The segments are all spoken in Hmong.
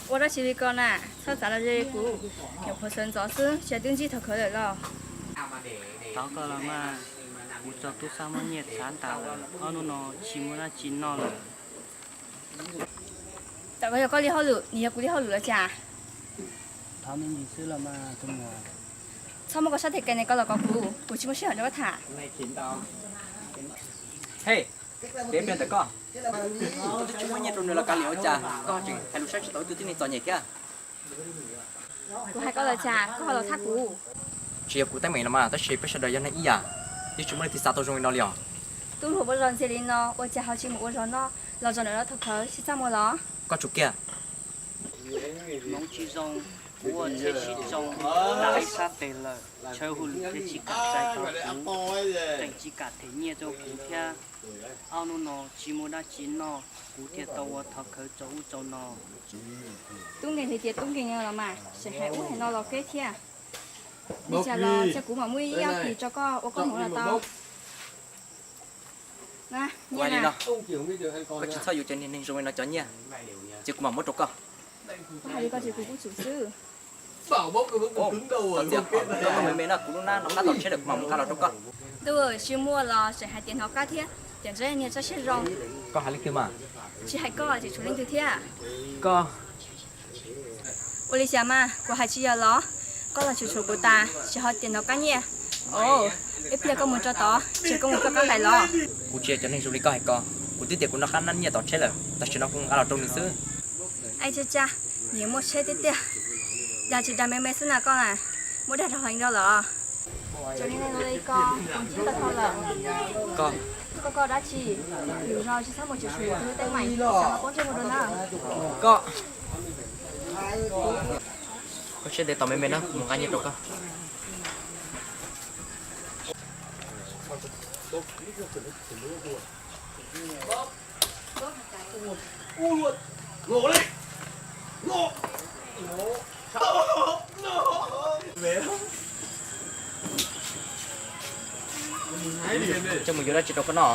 Ua dab tsi li ko na, txhob txav los ze kuv, nyuam qhuav sawv ntxov xwb, twb ntsib thaum khawv lawm los. Thov koj los mas, kuv tso tub sab muab nyiaj txhav tas lawm, ob hnub no tsis muaj dab tsi noj lawm. Tam koj yog koj li hauj lwm, nws yog kuv li hauj lwm los cas? Thov me ntsis xwb los mas tus muam. Txhob muab koj sab tes kais ntawm ko los kom kuv, kuv tsis muaj sij hawm nrog koj tham. Hej, peb pliag ntawm koj, kuv twb tsis muaj nyiaj rau nws los kav liam ua cas koj tseem hais lus saib tsis taus ib tug tib neeg txom nyem thiab. Kuv hais koj los cas koj ho los thab kuv? Tsis yog kuv teeb meem los mas, tab sis peb sawv daws yog neeg ib yam, yeej tsis muaj leej twg xav tau zoo li no li os. Tub hluas muaj zog ntxiag li no ua cas ho tsis mus ua zog noj los zog ntawm no thaum khawv tsis txaj muag los? Koj tsum kiag. Hmoov tsis zoo, kuv ua tsheb sib tsoo tag ib sab tes lawm, chaw hauj lwm thiaj tsis kam sai tau kuv, tseem tsis kam them nyiaj rau kuv thiab. Ob hnub no tsis muaj dab tsi noj, kuv thiaj tau ua thov khawv rau ub rau no. Tub nkeeg li tias tub nkeeg los mas, tseem hais ub hais no los keb thiab. Li cas los cia kuv mam muab ib ob pis rau koj ua koob hmoov los tau. Koj tsis txhob yuav cov niag neeg zoo li no cov nyiaj, ces kuv mam muab rau koj. Koj hais li ko ces kuv kuj tsum xwb. Txhob me me na, kuv lub hnab no qab tom tsheb lawm, kuv mam mus nqa los rau koj. Ntuj, tsis muaj los tseem hais tias hnov qab thiab, tiam ntse niag tsob siab zoo. Koj hais leej twg mas? Tsis hais koj ces tshuav leej twg thiab? Koj. Ua li cas mas kuv hais tsis yog los? Koj los tshua tshua kuv tas, tsis ho tias hnov qab nyiaj. Os, ib pliag koj mus rau tod, tsis koj mus rau qab hais los? Kuv tsis yog cov neeg zoo li koj hais ko, kuv twb tias kuv noj qab nab nyiaj tom tsheb lawm, tam sim no kuv nqa los rau nws xwb. Ai tsa tsa, nyias muaj tsheb tiag tiag, dag tsis dag me me xwb na koj na, muab dag rau heev rau lawm. Tsuas li neeg li ko, kuv ntsib tau dhau lawm. Koj, koj dab tsi? Lwm zaus tsis txhob mus tshwm sim tus teeb meem, xav ho poob ntsej muag rau na. Koj, koj siab ntev tos me me na, kuv mus nqa nyiaj rau koj. Coj mus yuav dab tsi rau koj noj?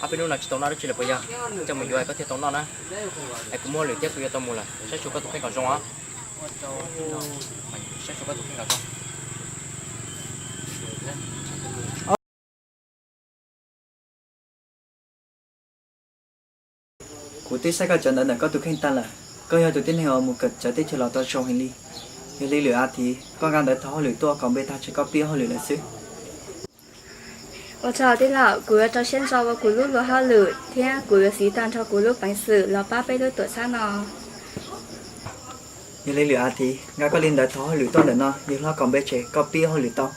Ob peb hnub no tsis tau noj dab tsi lawm puas yog? Coj mus yuav koj thiaj tau noj na. Es kuv muaj hauj lwm thiab kuv yuav tau mus lawm, saib xyuas koj tus kheej kom zoo os. Saib xyuas koj tus kheej kom zoo. Kuv twb saib koj cov ntawv ntawm koj tus kheej tag lawm. Koj yog tus tib neeg uas mus kawm txawv teb chaws los tau zoo heev li. Yog li lwm a thiv koj nqa ntawv thov hauj lwm tuaj kom npe tag ces koj pib hauj lwm lawm xwb. Ua tsaug tij laug, kuv yuav rau siab ntso ua kuv lub luag hauj lwm thiab kuv yuav siv tag nrho kuv lub peev xwm los pab peb lub tuam txhab no. Yog li lwm a thiv nqa koj li ntawv thov hauj lwm tuaj ntawm no, yawg hlob kom npe ces koj pib hauj lwm tau.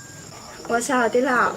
Ua tsaug tij laug.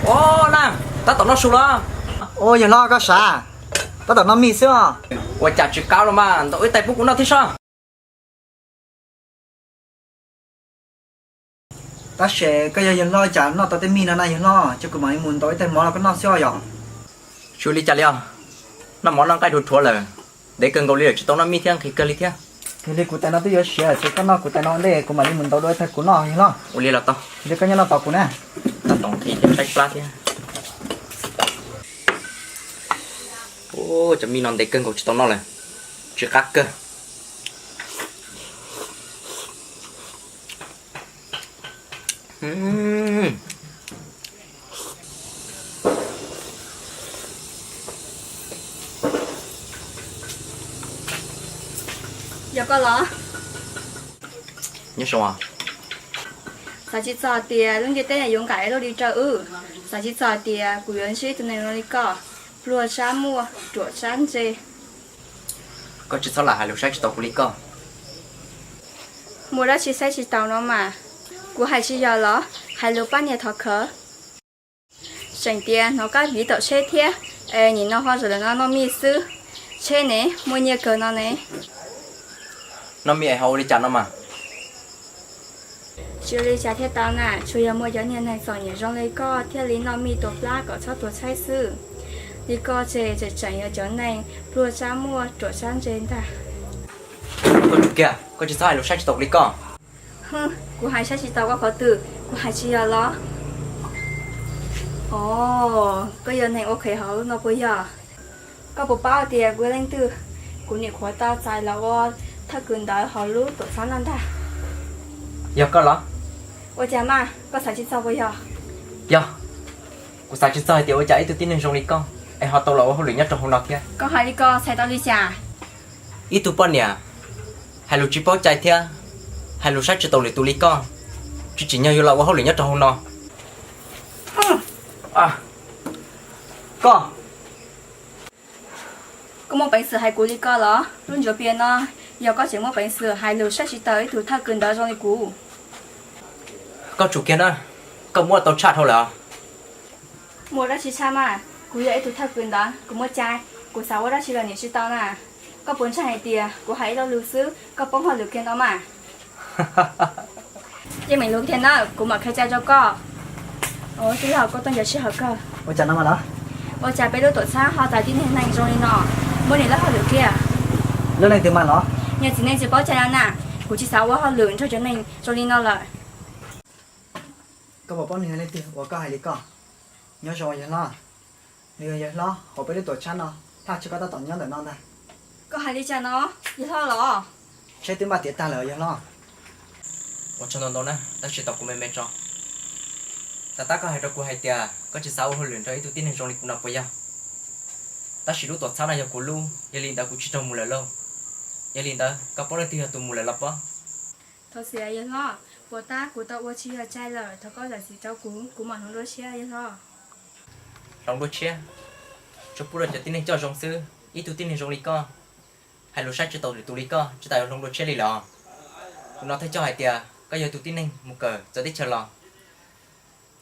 Ua na, tab tom noj su los? Ua yawg hlob koj sav, tab tom noj mij xwb os. Ua cas tsis qab los mas ntaus ib tais pub kuv noj thiab sob. Tab sis koj yog yawg hlob cas noj tau tej mij no na yawg hlob, ces kuv mam li mus ntaus ib tais mov los koj noj xwb os yom. Tsis ua li cas li os, noj mov noj nqaij dhuav dhuav lawm, ntev kawg nkaus li lawm tsis tau noj mij thiab nqhis kawg li thiab. Yog li kuv tais no twb yuav siav lawm ces koj noj kuv tais no ua ntej kuv mam li mus ntaus dua ib tais kuv noj yawg hlob. Ua li los tau. Yog li koj nyob noj tos kuv na. Tab tom nqhis thiab tshaib plab thiab. Ua cov mij no ntev kawg nkaus tsis tau noj lawm, tsis qab kawg. Yog koj los? Nyob zoo. Xav tsis txog tias lub ntiaj teb no yuav nqaim luaj li rau wb. Xav tsis txog tias kuv yuav ntsib tus neeg zoo li koj, pluag tsab muaj, ruam tsab ntse. Koj tsis txhob lam hais lus saib tsis taus kuv li koj. Muaj dab tsi saib tsis taus no mas? Kuv hais tsis yog los? Hais lus pab niag thov khawv. Tseem tias hnov kab viv tom tsheb thiab, es nim no ho zaum no noj mij xwb. Tsheb ne, muaj nyiaj kawg no ne. Noj mij es ho ua li cas no mas? Tsis ua li cas thiaj tau na, tsuas yog muaj cov niag neeg txom nyem zoo li koj thiaj li noj mij tua plab kom txhob tuag tshaib xwb. Li koj ces tseem tseem yog cov neeg pluag tsab muaj ruam tsab ntse ntag. Koj tsum kiag, koj tsis txhob hais lus saib tsis taus li koj. Hwj, kuv hais saib tsis taus koj qhov twg? Kuv hais tsis yog los? Os, koj yog neeg ua qhev hauv lub no puas yog? Koj puas paub tias kuv yog leej twg? Kuv nim qhuav tau txais los ua thawj kws ntawv hauv lub tuam txhab no ntag. Yog koj los? Ua cas mas, koj xav tsis txog puas yog? Yog, kuv xav tsis txog hais tias ua cas ib tug tib neeg zoo li koj es ho tau los ua hauj lwm nyob rau hauv no thiab. Koj hais li ko txhais tau li cas? Ib tug poj niam hais lus tsis paub cai thiab hais lus saib tsis taus lwm tus li koj, tsis tsim nyog yuav los ua hauj lwm nyob rau hauv no. Koj, koj muaj peev xwm hais kuv li ko los? Lub ncuav pias no yog koj tseem muaj peev xwm hais lus saib tsis taus ib tug thawj kws ntawv zoo li kuv. Koj tsum kiag na, koj muab tau tshaj dhau lawm. Muaj dab tsi tshaj mas? Kuv yog ib tug thawj kws ntawv, kuv muaj cai, kuv xav ua dab tsi los nim tsis tau na. Koj puas ntseeg hais tias kuv hais ib lo lus xwb koj poob hauj lwm kiag no mas? Yeej meem lus kiag na, kuv mam qhia cai rau koj. Tij laug, koj tuaj ncaws sij hawm kawg. Ua cas no mas los? Ua cas peb lub tuam txhab ho txais tib neeg neeg zoo li no? Muab nws lub hauj lwm kiag. Lub neeg twg mas los? Niag txiv neej tsis paub cai no na. Kuv tsis xav ua hauj lwm nrog cov neeg zoo li no lawm. Koj puas paub nws yog leej twg uas koj hais li koj? Nyob zoo yawg hlob. Nws yog yawg hlob hauv peb lub tuam txhab no, thaj chaw koj tab tom nyob ntawm no ntag. Koj hais li cas no, yawg hlob los? Tsheb twb npaj tiav tag lawm yawg hlob. Ua tsaug ntau ntau na, tab sis tos kuv me me tso. Tab tab koj hais rau kuv hais tias koj tsis xav ua hauj lwm nrog ib tug tib neeg zoo li kuv no puas yog? Tab sis lub tuam txhab no yog kuv lub, yog li ntawd kuv tsis raug mus lawm lauj. Yog li ntawd koj paub leej twg yog tus mus lawm los pob? Thov txim yawg hlob, puas tab kuv tau ua tsis yog cai lawm, thov koj zam txim rau kuv, kuv mam hloov dua tshiab yawg hlob. Hloov dua tshiab? Tsuas pub rau cov tib neeg coj zoo xwb, ib tug tib neeg zoo li koj, hais lus saib tsis taus lwm tus li koj tsis tas yuav hloov dua tshiab li lawm. Kuv hnov thawj coj hais tias koj yog tus tib neeg mus kawm txawv teb chaws los.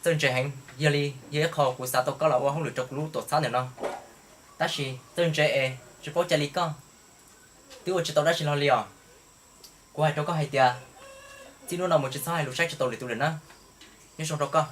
Txawj ntse heev, yog li yog ib qho kuv xav tau koj los ua hauj lwm rau kuv lub tuam txhab ntawm no. Tab sis txawj ntse es tsis paub cai li koj, twb ua tsis tau dab tsi hlo li os. Kuv hais rau koj hais tias, txij hnub no mus tsis txhob hais lus saib tsis taus lwm tus lawm na. Nyob zoo rau koj.